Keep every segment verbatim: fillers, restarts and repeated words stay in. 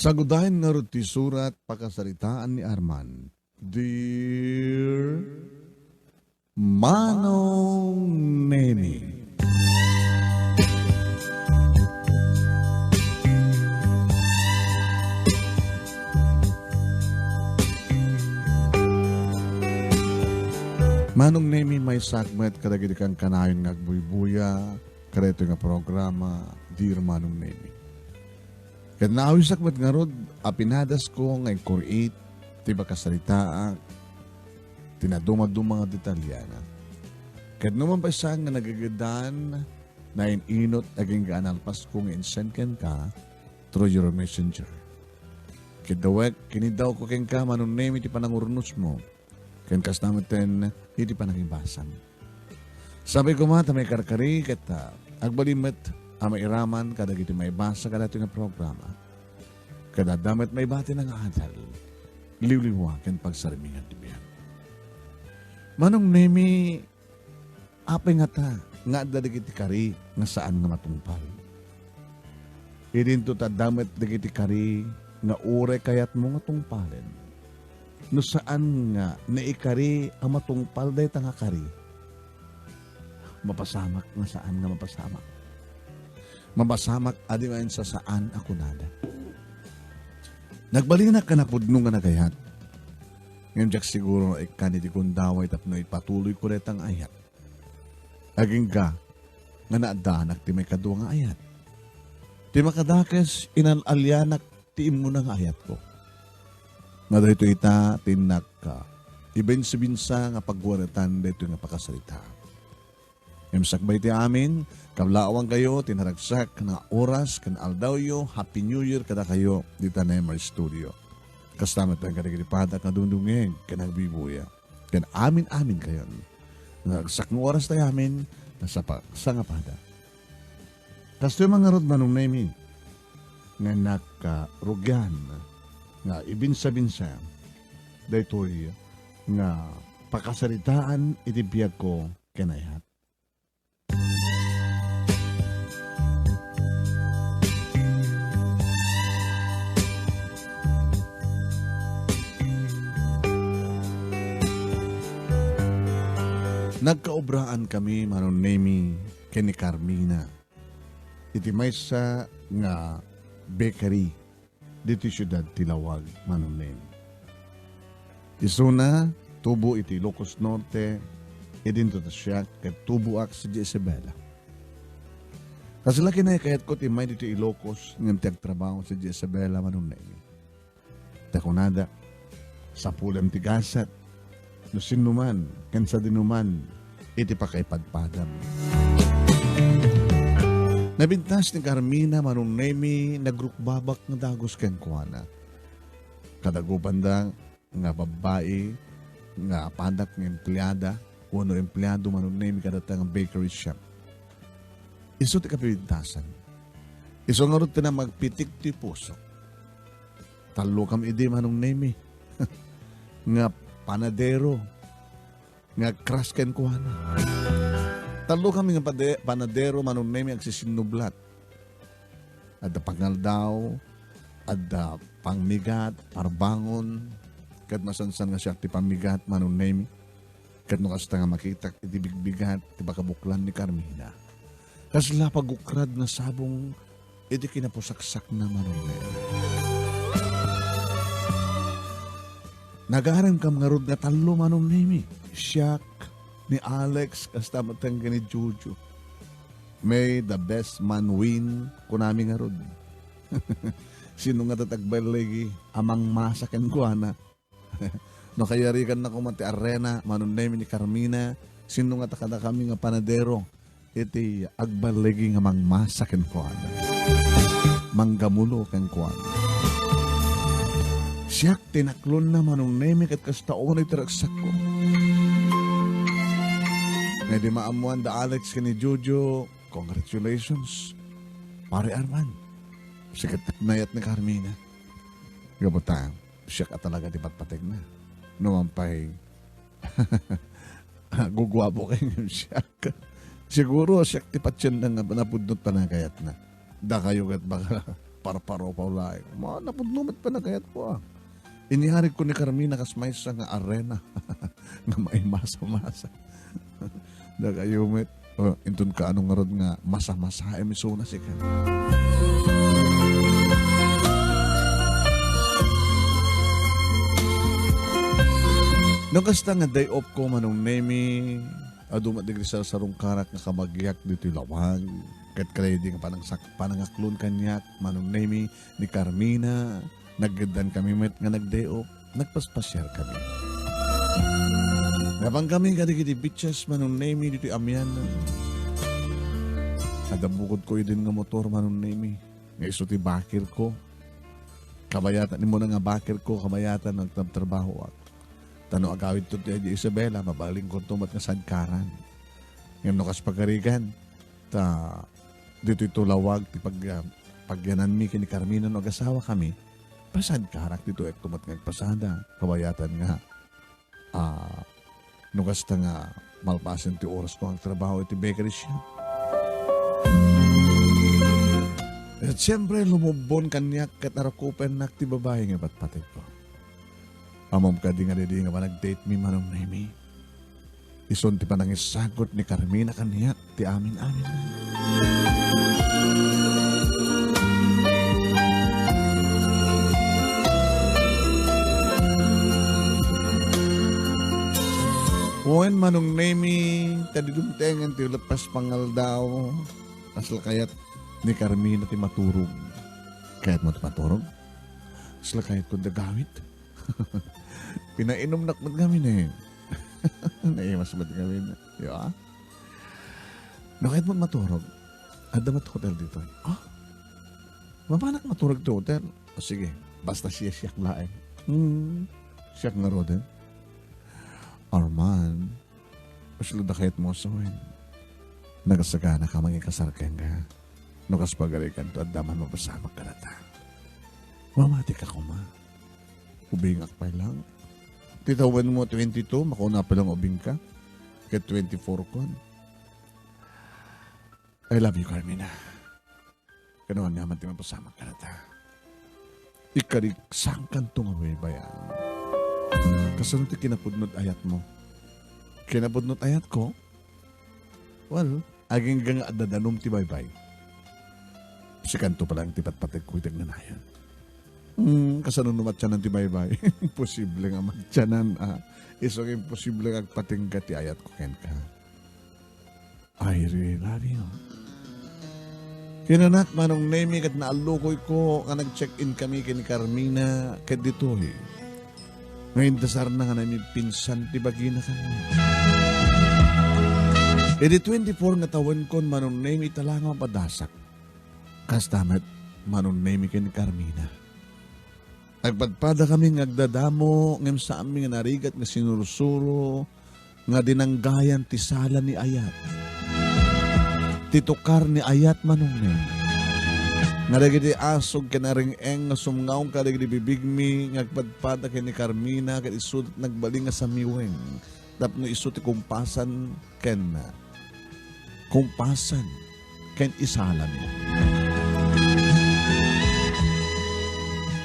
Sagudayen ngarud ti surat pakasaritaan ni Arman. Dear Manong Nemi. Manong Nemi, maysak met kadagiti kankanayon nga agbuybuya kadaytoy nga programa, Dear Manong Nemi. Ket naawisak met ngarud a pinadasko nga inkuri-it ti pakasaritaak, ti nadumaduma nga detalye. Ket no man pay saan nga nagageddan, nain-inot agingga a nalpasko nga insend kenka through your messenger. Ket dawek, kinidawko kenka, Manong Nemi, ti panangurnosmo, ken kasta metten iti panangibasam. Sapay koma ta maikarkari ket, ah, agbalin met a mairaman kadagiti maibasa kadaytoy nga programa. Ket adda met maibatina nga adal, liwliwa ken pagsarmingan ti biag. Manong Nemi, apay ngata nga adda dagiti kari nga saan nga matungpal? Idinto ta adda met dagiti kari nga uray kayatmo nga tungpalen. No saan nga naikari a matungpal dayta nga kari, mapasamak nga saan nga mapasamak. Mapasamak a di mansasaan a kunada. Nagbalinak a napudno nga nagayat. Ngem diak siguro nga ikkan iti gundaway tapno ipatuloyko dayta nga ayat. Agingga nga naaddaanak ti maikadua nga ayat. Ti makadakes, inal-alianak ti immuna nga ayatko. Nga daytoy ita ti innak, ah, ibinsa-binsa nga pagwaretan daytoy nga pakasarita. Ngem sakbay ti amin, kablaawangkayo ti naragsak nga oras ken aldawyo. Happy New Year kadakayo dita Nemer Studio. Kasta met kadagiti padak nga dumdumngeg ken agbuybuya. Ken amin-aminkayon. Naragsak nga oras ti amin, nasapa-, sangapada. Kastoy man ngarud, Manong Nemi, nga nakarugian nga ibinsa-binsa daytoy nga pakasaritaan iti biagko ken ayat. Nagkaobraan kami, Manong Nemi, ken ni Carmina iti maysa nga bakery ditoy siudad ti Laoag, Manong Nemi. Isuna, tubo iti Ilocos Norte, idinto ta siak ket tuboak sidi Isabela. Kasla kinaykayatko ti immay ditoy Ilocos ngem ti agtrabaho sidi Isabela, Manong Nemi. Ta kunada, sapulem ti gasat, no sinno man, ken sadino man, iti pakaipadpadam. Nabintas ni Carmina, Manong Nemi, nagrukbabak nga dagus kenkuana. Kadagupanda nga babbai nga padak nga empleada wenno empleado, Manong Nemi, kadata nga bakery shop. Isu ti kapibintasan. Isu ngarud ti namagpitik ti puso. Tallo kam idi, Manong Nemi, nga panadero nga agkras kenkuana. Tallo kami nga pade-, panadero, Manong Nemi, agsisinnublat. Adda pangaldaw, adda pangmigat, parbangon, ket masansan nga siak ti pammigat, Manong Nemi. Ket no kasta nga makitak iti bigbigat ti pakabuklan ni Carmina, kasla pagukrad nga sabong iti kinapusaksakna, Manong Nemi. Nagaramkam ngarud nga tallo, Manong Nemi. Siak, ni Alex, kasta met ken ni Jojo. May the best man win, kunami ngarud. Sino ngata ti agballigi a mangmasa kenkuana? No kayariganna koma ti arena, Manong Nemi, ni Carmina, sino ngata kadakami nga panadero iti agballigi nga mangmasa kenkuana, manggamulo kenkuana? Siak ti naklonna, Manong Nemi, ket kasta unay ti ragsakko. Nga idi maammoan da Alex ken ni Jojo, congratulations, Pare Arman. Sikat ti nayat ni Carmina. Gapu ta, siak a talaga ti patpategna. No man pay, guguapo ken siak. Siguro, siak ti patienna nga napudno ti panagayatna. Dakayo ket baka parparupaw laeng. Ma, napudno met panagayatko, a. Inyarigko ni Carmina kas maysa nga arena nga maimasa-masa. Dakayo met. O, inton kaano ngarud nga masa-masaem isuna sika. No kasta nga day off ko, Manong Nemi, adu met dagiti sarsarungkarak nga kabagiak ditoy lawag, ket kadi nga panangsak-, panangaklon kaniak, Manong Nemi, ni Carmina, naggeddakami met nga nag-day off, nagpaspasiarkami. Napangkami kadagiti beaches, Manong Nemi, ditoy Amiens. Adda bukodko idin nga motor, Manong Nemi, nga isu ti bakilko. Kabayatan, immuna nga bakilko, kabayatan nagtratrabahoak. Ta no agawidto ti Isabela, mabalinkonto met nga sadkaran. Ngem no kas pagarigan, ta ditoy to lawag ti pag-, pagyananmi ken ni Carmina no agasawakami, pasadkarak ditoy, ekto met nga agpasada. Kabayatan nga, a, no kasta nga malpasen ti orasko nga agtrabaho iti bakery shop. Ket siempre, lumubbon kaniak ket arukupennak ti babai nga patpategko. Ammom kadi nga daydi nga panagdate mi, Manong Nemi? Isun ti panangisagut ni Carmina kaniak ti amin-amin. Wen, Manong Nemi, ta di dumtengen ti lepas pangaldaw, kasla kayat ni Carmina ti maturog. Kayatmo ti maturog? Kasla kayatko ti agawid. Pinainumnak met ngamin, e. Naimas met ngamin. Di ba? No kayatmo maturog, adda met hotel ditoy. A? Mapanak maturog ti hotel? O, sige. Basta siak, siak laeng. Hmm. Siak ngaruden. Arman, kasla da kayatmo a sawen? Nagasaganaka mangikasar kenka. No kas pagariganto, adda man mapasamak kadata. Mamatika koma. Ubingak pay lang. Ti tawenmo twenty-two, makunayo pay lang ubingka. Ket twenty-four kon. I love you, Carmina. Kano nga naman ti mapasamak kadata. Ikariksangkanto nga baybay-an. Kasano ti kinapudnot ayatmo? Kinapudnot ayatko? Well, agingga nga adda danum ti baybay. Sikanto pa lang ti patpategko iti agnanayon. Hmm, kasano no matianan ti baybay? Imposible nga matianan, a. Isu nga imposible nga agpatingga ti ayatko kenka. I really love you. Kinanak, Manong Nemi, ket naallukoyko nga nag-check-in kami ken ni Carmina ket ditoy nga indasarna nga namipinsan ti bagina kaniak. Iti twenty-four nga tawenkon, Manong Nemi, ita la nga mapadasak. Kasta met, Manong Nemi, ken ni Carmina. Agpadpadakami nga agdadamo, ngem saanmi nga narigat nga sinursuro nga dinanggayan ti sala ni ayat. Ti tukar ni ayat, Manong Nemi. Nga dagiti asog ken areng-eng nga sumngaw kadagiti bibigmi nga agpadpada ken ni Carmina ket isuda ti nagbalin nga samiweng. Tapno isu ti kumpasan ken, kumpasan ken isalami.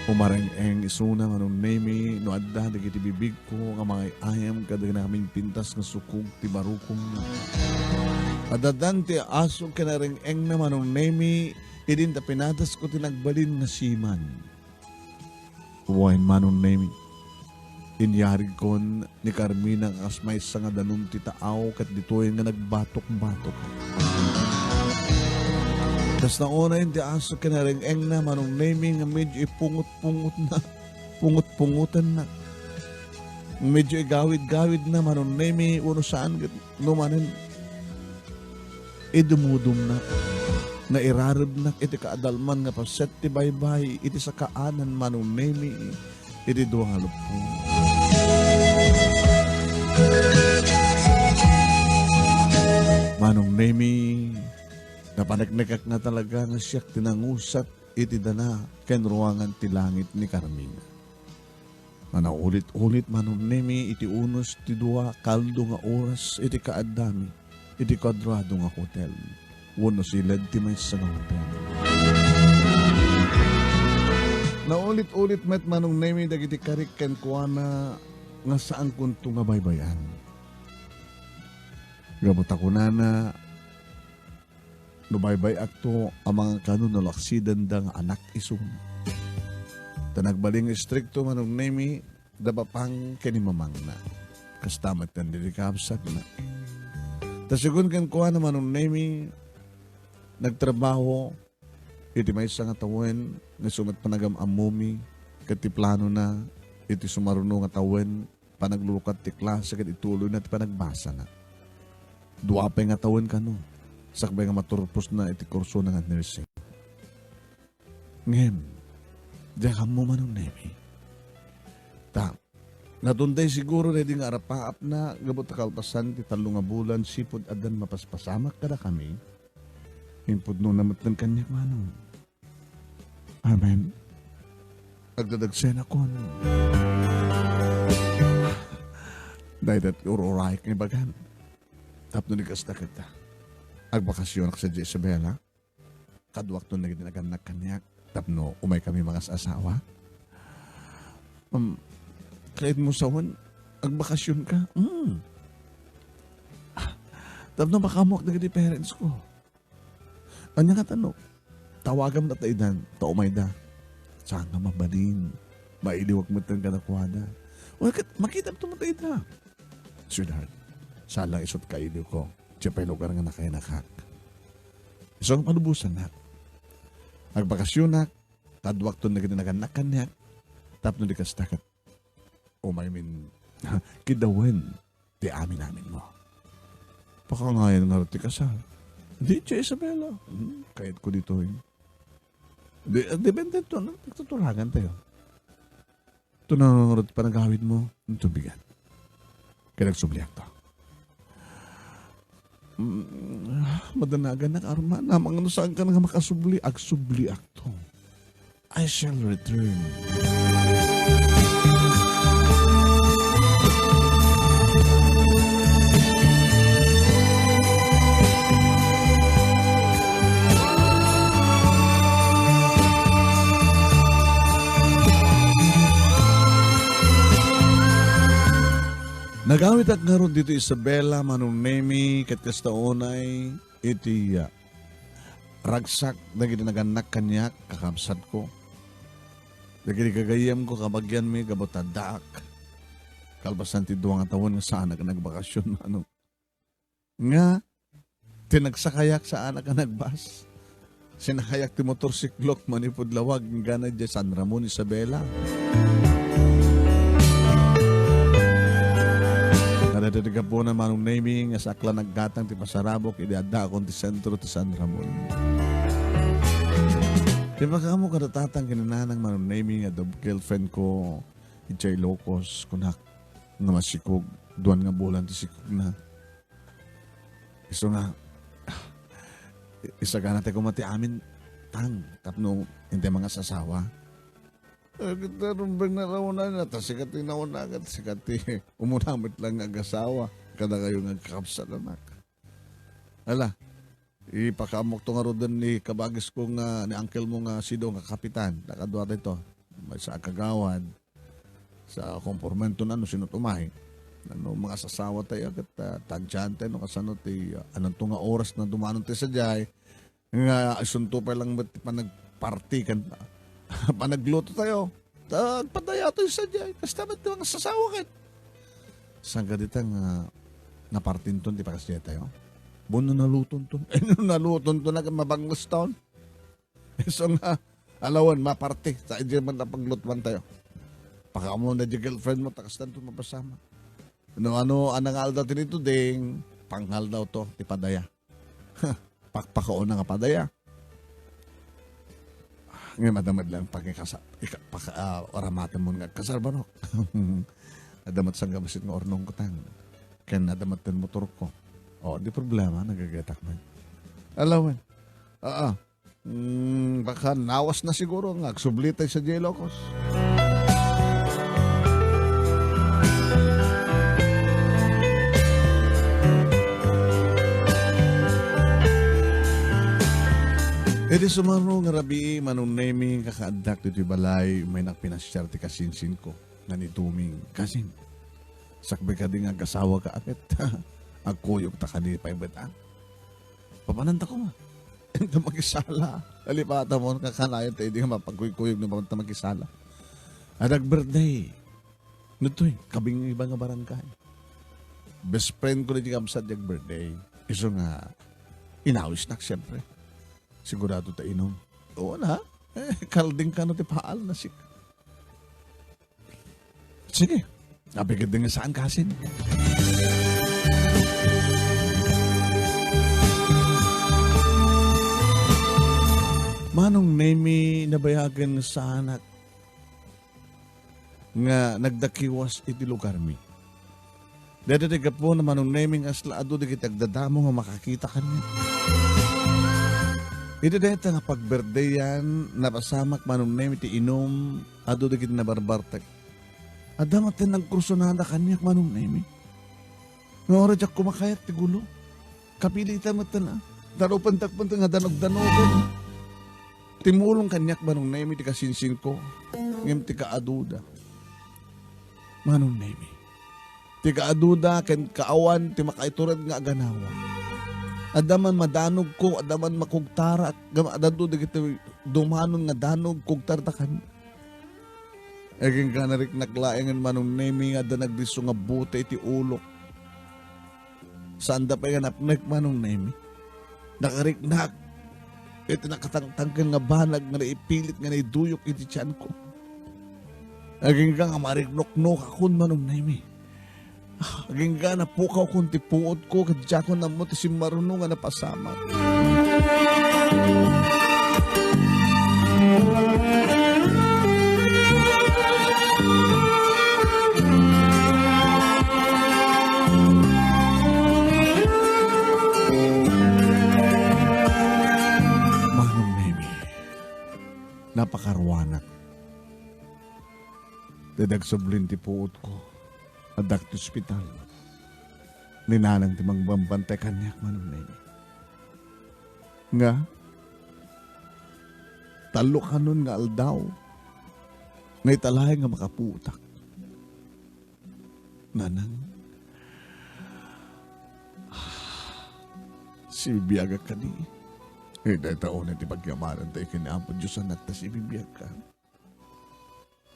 Umareng-eng isuna, Manong Nemi, no adda dagiti bibigko nga mangay-ayam kadagiti namingpintas nga sukog ti barukongna. Addadan ti asog ken areng-engna, Manong Nemi, idin ta pinadasko ti nagbalin nga siman. Wen, Manong Nemi, inyarigkon ni Carmina nga kas maysa nga danum ti taaw ket ditoy nga nagbatok-batok. Kasta unay ti asog ken areng-engna, Manong Nemi, nga medyo ipungot-pungotna, pungot-pungotenna. Medyo igawid-gawidna, Manong Nemi, wenno saan ket no manen idumudumnak, nairarebnak iti kaadalman nga paset ti baybay iti sakaanan, Manong Nemi, iti dua nga luppo. Manong Nemi, napaneknekak nga talaga nga siak ti nangusat iti dana ken ruangan ti langit ni Carmina. Manaulit-ulit, Manong Nemi, iti unos ti dua kaldo nga oras iti kaaddami iti kuadrado nga hotel wenno siled ti maysa nga hotel. Naulit-ulit met Manong Nemi dagiti karik kenkuana nga saankonto nga baybay-an. Gapu ta kunana, no baybay-akto a mangakano no laksidenda nga anak isu. Ta nagbalin nga istrikto Manong Nemi, da bapang ken ni mamangna. Kasta met ken dagiti kabsatna. Ta segun kenkuana Manong Nemi, nagtrabaho iti maysa nga tawen nga isu met panagam-ammomi ket ti planona iti sumaruno nga tawen, panaglukat ti klase ket ituloyna ti panagbasana. Dua pay nga tawen kano, sakbay nga maturposna iti kursona nga nursing. Ngem, diak ammo Manong Nemi. Ta, natungday siguro daydi nga arapaapna gapu ta kalpasan ti tallo nga bulan sipud addan mapaspasamak kadakami, impudnona metten kaniak, Manong. Amen. Agdadagsenakon. Dayta ti ur-urayek nga ibagam. Tapno di kasta ket, agbakasionak sadiay Isabela. Kaduakto dagiti nagannak kaniak tapno umaykami mangas-asawa. Um, kayatmo sawen, agbakasionka? Mm. Ah, tapno makaammoak dagiti parents ko. Ania ngata no tawagamna ta idan, ta umayda? Saan nga mabalin. Mailiwak metten kadakuada. Wen ket, makitamto met ta ida. Sweetheart, saan lang isut' kailiwko. Diay pay lugar nga nakainakak. Isu nga palubosannak. Agbakasionak, kaduakto dagiti nagannak kaniak, tapno di kasta ket umaymin kidawen ti amin-aminmo. Pakangayan ngarud ti kasar. Di, Tia Isabela. Hmm, kayatko ditoy. Di, depende to, no? Pagtutulagan tayo. Ito na ngarud panagawidmo, inton bigat. Kaya nagsubliakto. Mm, madanagan na, Karma. Namang ano saan ka na nga makasubli? Agsubliakto. I shall return. Nagawitak ngarud ditoy Isabela, Manong Nemi, ket kasta unay iti, ah, ragsak dagiti nagannak kaniak, kakabsatko. Dagiti gagayyemko, kabagianmi, gapu ta addaak. Kalpasan ti dua nga tawen nga saanak a nagbakasyon, Manong. Nga, ti nagsakayak saanak a nagbas. Sinakayak ti motorsiklok manipud Lawag, inggana idiay San Ramon, Isabela. Kadagiti gapuna, Manong Nemi, nga sakla naggatang ti pasarabok idi addaakon ti sentro ti San Ramon. Ti pakaammo kada tatang ken nanang, Manong Nemi, nga adda girlfriend ko idiay Ilocos, kunak nga masikog, duan nga bulan ti sikogna. Isu nga, isagana tayo koma ti amin, tang, tapno intay mangas-asawa. Agda rumbeng na rauna na, ta sika ti nauna, ket sika ti umuna met lang nga agasawa, kadakayo nga agkakabsat, anak. Ala, ipakaamok to ngaruden ni kabagis ko nga, ni uncle mo nga Sido nga kapitan, nakadua tayo to. Maysa a kagawad, sa kompormento na no sino tumay. Ano, mangas-asawa tayo, ket, ah, tantian tayo, no, kasano ti, ah, ananto nga oras na dumanon tayo sadiay, nga isunto pay lang met ti panagparty ken panagluto tayo. Ta, agpadaya tayo sadiay. Kasta met ti mangas-asawa ket. Saan ka dita nga napartinton ti pakasdiay tayo? Bono nalutonton. Eh, no nalutonton na, mabangles taon. Isu nga, alawan, maparti. Sa idiay man napaglutuan tayo. Pakaammo na di girlfriend mo, ta kastanto mapasamak. No, ano, ano nga aldaw ti ni Tuding, pangaldaw to, ti padaya. Pakpakauna nga padaya. Ngayon, madamad lang pag ikasa-, ika-, paka-, ah, oramatan mo nga kasar barok. Adamat sang gabasit nga ornong kutang. Ken adamat ten motor ko. Oh, di problema, nagagatak man. Alawan. Ah, ah. Mm, baka nawas na siguro nga agsubli tayo sa J-Locos. Iti sumaruno nga rabii, Manong Nemi, kakaaddak ditoy balay, umay nakpinasiar ti kasinsinko nga ni Doming. Kasin, sakbay kadi nga agasawaka ket agkuyogta kadi pay met, a? Papananta koma. Enta makisala. Nalipatan mo, kakanayon ta idi nga mapagkuykuyog no mapanta makisala. Adda ag-birthday. Ditoy, kabing iba nga barangay. Best friend ko na di kabsat di ag-birthday. Isu nga, inawisnak, siyempre. Sigurado ta inom. Oo na. Eh, kalding ka no ti paal na sik. Sige. Apigid din nga saan kasin. Manong Nemi, nabayagen nga saanak nga nagdakiwas iti lugarmi. Dayta ti gapuna, Manong Nemi, nga asla adu dagiti agdadamo nga makakita kaniak. Iti dayta nga pagberdeyan, napasamak, Manong Nemi, ti inum, adu dagiti nabarbartek. Adda met ti nagkursunada kaniak, Manong Nemi. Nga uray diak kumakayat ti gulo. Kapilitan met na. Darupentak met nga danog-danogen. Timulong kaniak, Manong Nemi, ti kasinsinko. Ngem ti kaaduda, Manong Nemi, ti kaaduda ken kaawan ti makaitured nga aganawa. Adda man madanogko, adda man makugtarak, ngem adda dagiti dumanon nga danog, kugtarda kaniak. Agingga nariknak laengen, Manong Nemi, nga adda nagdisso nga bote iti ulok. Saanda pay nga napnek, Manong Nemi. Nakariknak iti nakatangtangken nga banag nga naipilit nga naiduyok iti tianko. Agingga nga mariknoknokakon, Manong Nemi. Agingga napukawkon ti puotko, ket diakon ammo ti simmaruno nga napasamak. Manong Nemi, napakaruanak. Ti dagsublin ti puotko, addak ti ospital. Ni nanang ti mangbambantay kaniak, Manong Nemi. Nga, tallo kanon nga aldaw, nga ita laeng nga makapuotak. Nanang, sibibiagak kadi. Eh, dayta unay ti pagyamanan tayo ken Apo Dios, anak, ta sibibiagka.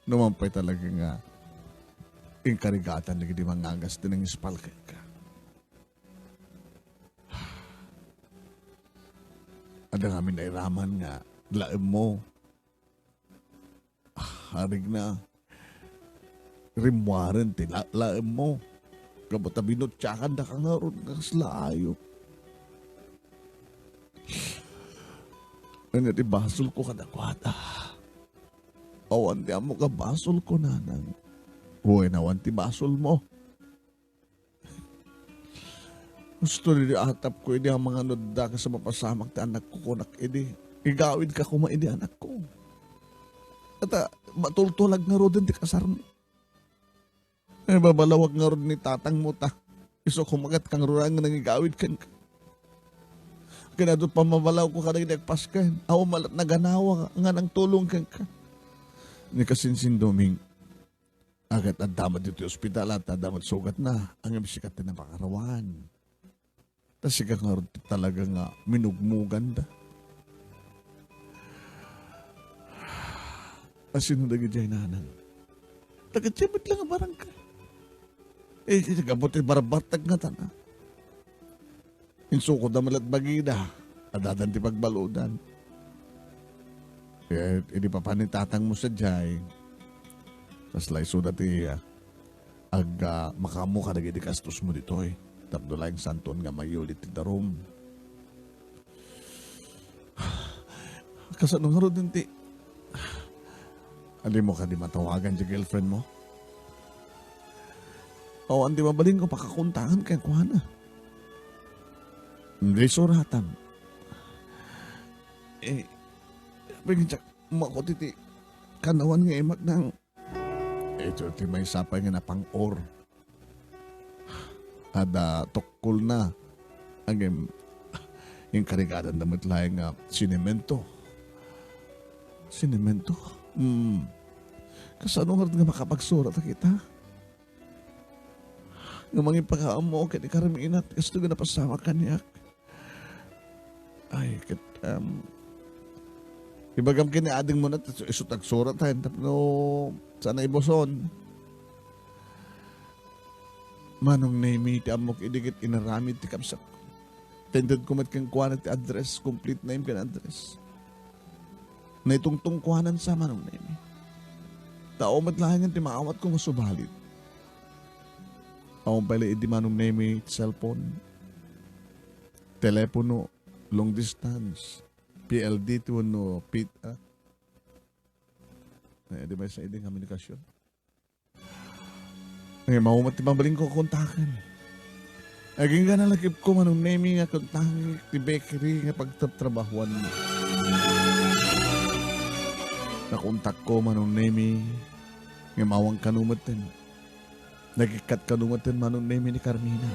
Numan pay talaga nga inkarigatan dagiti mangagas ti nangispal kenka. Adda ngamin nairaman nga laemmo. Ah, arigna, rimmuaren ti la-, laemmo. Gapu ta binutiakandaka ngarud nga kasla ayup. Ania ti basolko kadakuada? Awan ti ammok a basolko, nanang. Wen, awan ti basolmo. Husto idi atapko idi amangan no adda kas a mapasamak ti anakko, kunak idi. Igawidka koma idi, anakko. Ata, matultulag ngaruden ti kasarmi. Eh, babalawak ngarud ni tatangmo ta. Isu koma ket kangruna nga nangigawid kenka. Ken adu pammabalawko kadagiti agpasken. Awan met la naganawa nga nangtulong kenka. Ni kasinsin Doming, a, ket adda met ditoy ospital, adda met sugatna. Ngem sika ti napakaruan. Ta sika ngarud ti talaga nga minugmuganda. A, sino dagidiay, nanang? Dagiti met la nga barangay. Eh, gapu ti barbartek nga tana. Insukoda met la ti bagida. Addadan ti pagbaludan. Eh, idi papan ni tatangmo sadiay, kasla isuda ti, ah, ag-, ah, makaammo kadagiti gastosmo ditoy tapno laeng saanton nga mayulit ti darum. Kasano ngaruden ti, adimo kadi matawagan ti girlfriendmo? Awan ti mabalinko pakakontakan kenkuana. Di suratan. Eh, apay nga diak makuti ti kanawan nga imaknang. Isu ti maysa pay nga napang-or. Adda tukkolna. Ngem, inkarigadanda met laeng nga sinemento. Sinemento? Hmm. Kasano ngarud nga makapagsurat a kita? Nga mangipakaammo ken ni Carmina, kastoy nga napasamak kaniak. Ay, ket, um, ibagam ken ni adingmo na, isu ti agsurat, ha, tapno saan a ibuson. Manong Nemi ti ammok idi ket inaramid ti kabsat. Tended ko met kenkuana ti address, complete name ken address. Naitungtong kuanan sa Manong Nemi. Tao met laengen ti maawat ko nga subalit. Awan pay la idi Manong Nemi ti cellphone, telepono, long distance, P L D T wenno pit, ah. Eh, di ba sa idi nga komunikasyon? Ay, mao met ti mabalinko a kontaken. Agingga nalakipko Manong Nemi nga kontaken ti bakery nga pagtrabtrabahuanmi. Nakontakko Manong Nemi nga awan kano metten. Nagikkat kano metten Manong Nemi ni Carmina.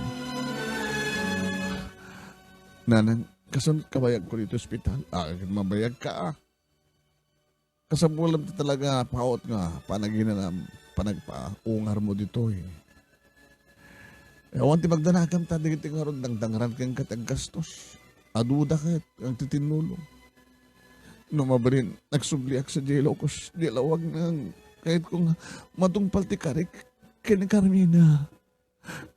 Nanang, kasan kabayag ko dito ospital? Ah, mabayag ka, ah. Kasapulam ti talaga, paot nga panaginanam, panagpaungarmo ditoy. Eh, awan ti magdanakam ta dagiti ngarud dangdangran kenka ti aggastos. Aduda ket agtitinnulong. No mabalin, nagsubliak sadiay Ilocos, di lawag nang kayatko nga matungpal ti karik ken ni Carmina.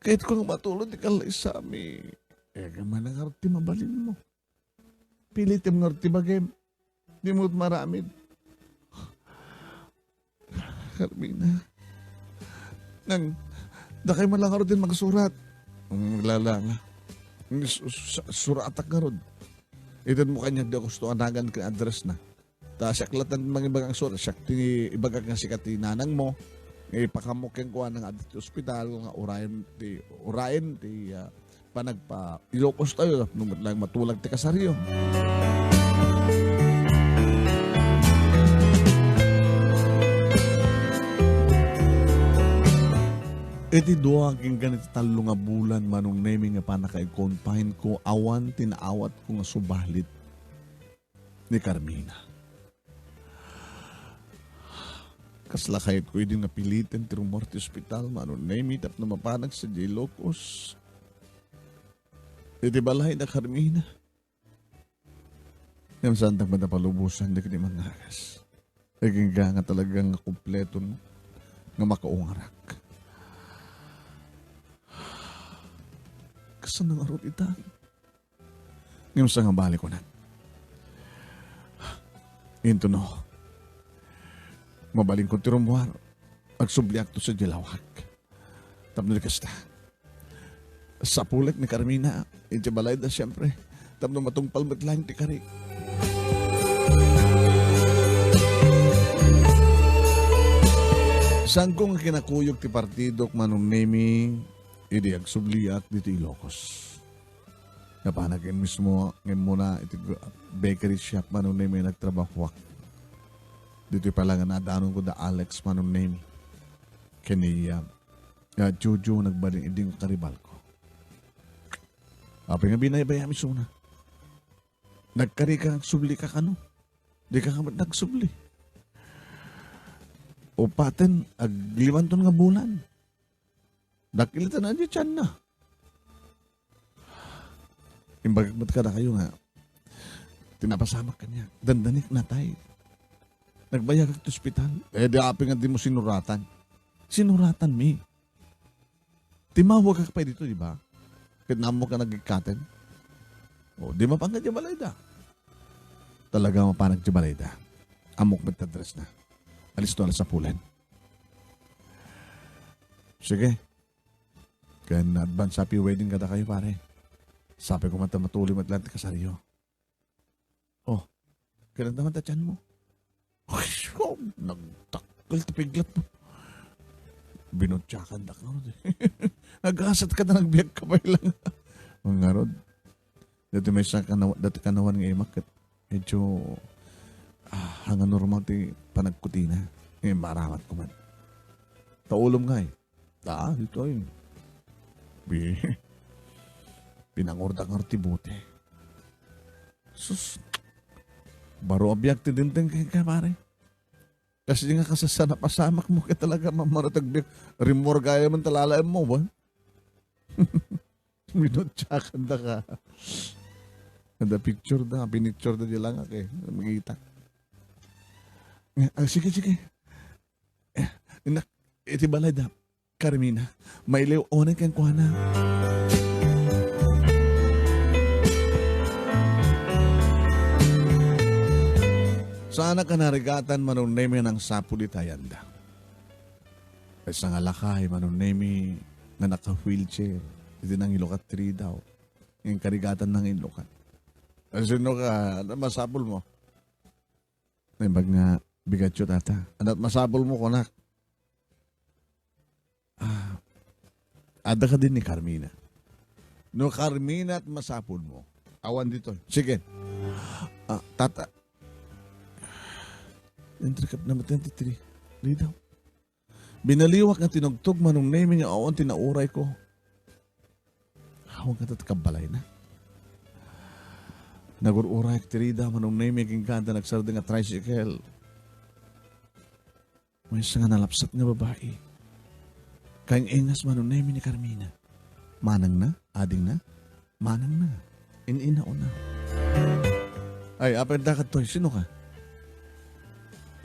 Kayatko nga matulod ti kallaysami. Eh, kaman ngarud ti mabalinmo. Pilitem ngarud ti bagim. Dimo maramid. Carmina. Nang, dakay man lang ngarud din magsurat. Ang maglala nga. Su-, su-, suratak ngarud. Itedmo kaniak di gusto a nagan ken address na. Ta siak latta ti mangibaga nga surat, siak ti ibagak nga sika ti nanangmo, nga ipakaammo kenkuana nga adda ti ospital, nga urayen ti, urayen ti, ah, panagpa-Ilocos tayo, tapno met laeng matulag ti kasaryo. Iti dua agingga iti tallo nga bulan, Manong Nemi, nga pannaka-confine ko, awan ti naawatko nga subalit ni Carmina. Kasla kayatko idi nga piliten ti rummuar ti ospital, Manong Nemi, tapno mapanak sadiay Ilocos. Iti balayda, Carmina. Ngem saandak met a palubosan dagiti mangngagas. Agingga nga talaga nga kompleto nga makaungarak. Kasano ngarud ita? Ngem sangabali kunak, intono, mabalinko ti rummuar, agsubliakto sadiay lawag. Tapno di kasta, sapulek ni Carmina iti balayda, siempre, tapno matungpal met laeng ti karik. Saanko nga kinakuyog ti partidok, Manong Nemi, idi agsubliak ditoy Ilocos. Napanak mismo nga immuna iti gr-, bakery shop, Manong Nemi, nagtrabahoak. Ditoy pay la nga nadanonko da Alex, Manong Nemi, ken ni, ah, ah, Jojo, nagbalin idi nga karibalko. Apay nga binaybaya mismo na. Nagkarika, agsublika kano? Dika met nagsubli. Upaten, aglimanton nga bulan. Dakkel ita na di tianna. Imbagak met kadakayo nga, ti napasamak kaniak, dandanik natay. Nagbayagak ti ospital. Eh, di apay nga dimo sinuratan. Sinuratanmi. Timmawagak pay ditoy, di ba? Ket ammok nga nagikkaten. O, di mapan nga di balayda. Talaga mapanak ti balayda. Ammok met ti address na. Alisto, alas sapulan. Sige. Ken advance happy wedding kadakayo, pare. Sapay koma ta matuloy met laeng ti kasaryo. Oh, kailan naman ta tianmo? Ay, oh, nagdakkel ti piglatmo. Binutyakandak ngarud eh. Nagasatka ta nagbiagka pay lang. Ngarud. Dati maysa kanaw-, dati kanawan nga imak ket medyo, ah, hanga normal ti panagkutina. Eh, maramat ko man. Ta ulom nga eh. Ah, ditoy. Bi-, pinangurdak ngarud ti bote. Sus. Baro a biag ti dimteng kenka, pare. Kasi nga kasasana pasamak mo kaya talaga, mamaro tagbiag. Rimmuar gayam man talalaem mo, ba? Minutyakan da ka. Ada picture da, pinicture da di langak eh. Makita. Ah, sige, sige. Eh, inak, iti balay da, Carmina, mailiw unay kenkuana. Saanak a narigatan, Manong Nemi, a nangsapul iti ayanda. Maysa nga lakay, Manong Nemi, nga naka-wheelchair, iti nangilukat ti ridaw. Ngem karigatan nangilukat. Ay, sino ka? Ano masapul mo? Naimbag nga bigatyo, tata. Ano masapul mo, kunak? Ah, adda ka din ni Carmina. No Carmina ti masapul mo, awan ditoy. Sige. Ah, tata. Entry Cup number twenty-three. Di daw. Binaliwak nga tinugtog, Manong Nemi, nga awan ti naurayko. Awan kata ti kabbalayna. Nagur-urayek ti rida, Manong Nemi, agingga ta nagsardeng a tricycle. Maysa nga nalapsat nga babai. Kaing-ingas, Manong Nemi, ni Carmina. Manangna? Adingna? Manangna. In-inaona. Ay, apay dakatoy, sino ka?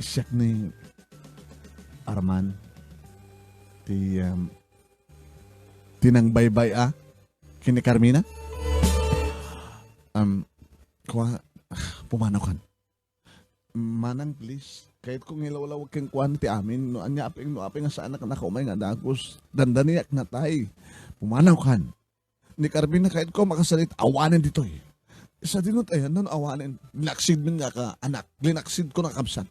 Siak ni Arman. Ti, um, ti nangbaybay-a ken ni Carmina? Um, kua, pumanaw kan. Manang, please. Kayatko nga ilawlawag kenkuana ti amin. No ania apay, no apay nga saanak a nakaumay nga dagus. Dandaniak natay. Pumanaw kan. Ni Carmina, kayatko a makasarit, awanen ditoy. Sadino ti ayanna no awanen? Linaksid met nga ka, anak. Linaksid ko nga kabsat.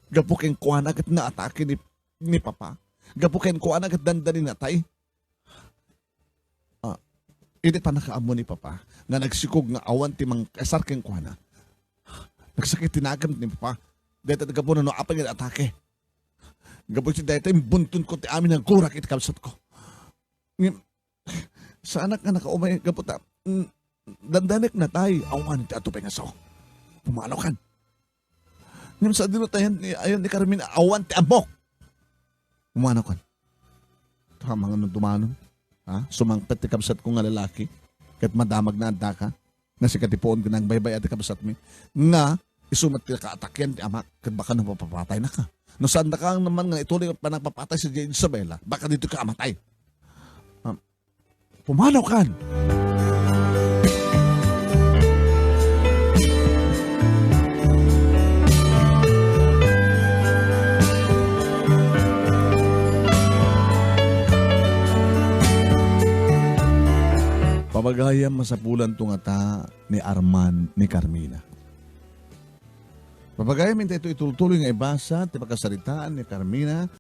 Gapu kenkuana ket naatake ni, ni Papa. Gapu kenkuana ket dandani natay. Ah, idi pannakaammo ni Papa nga nagsikog nga awan ti mangkasar kenkuana, nagsakit ti nagan ni Papa. Dayta ti gapu no apay nga atake. Gapu iti dayta, imbunton ko ti amin nga gurak iti kabsat ko. Ngem, saanak nga nakaumay gapu ta, mm, dandanek natay, awan ti adu pay nga sao. Pumanaw kan. Ngem sadino ti ayan ni, ayan ni Carmina, awan ti ammok. Pumanaw kan. Tama nga no dumanon. Ha? Sumangpet ti kabsat ko nga lalaki. Ket madamag na adda ka. Nga sika ti puon ken nangbaybay-a ti kabsatmi. Nga isu met ti kaataken ti amak. Ket baka no mapapatay na ka. No saan da ka naman nga ituloy panagpapatay si Isabela, baka dito ka amatay. Ha? Pumanaw kan. Pabagayam, masapulan to nga ta ni Arman ni Carmina. Pabagayam, intay to itultuloy nga ibasa ti pakasaritaan ni Carmina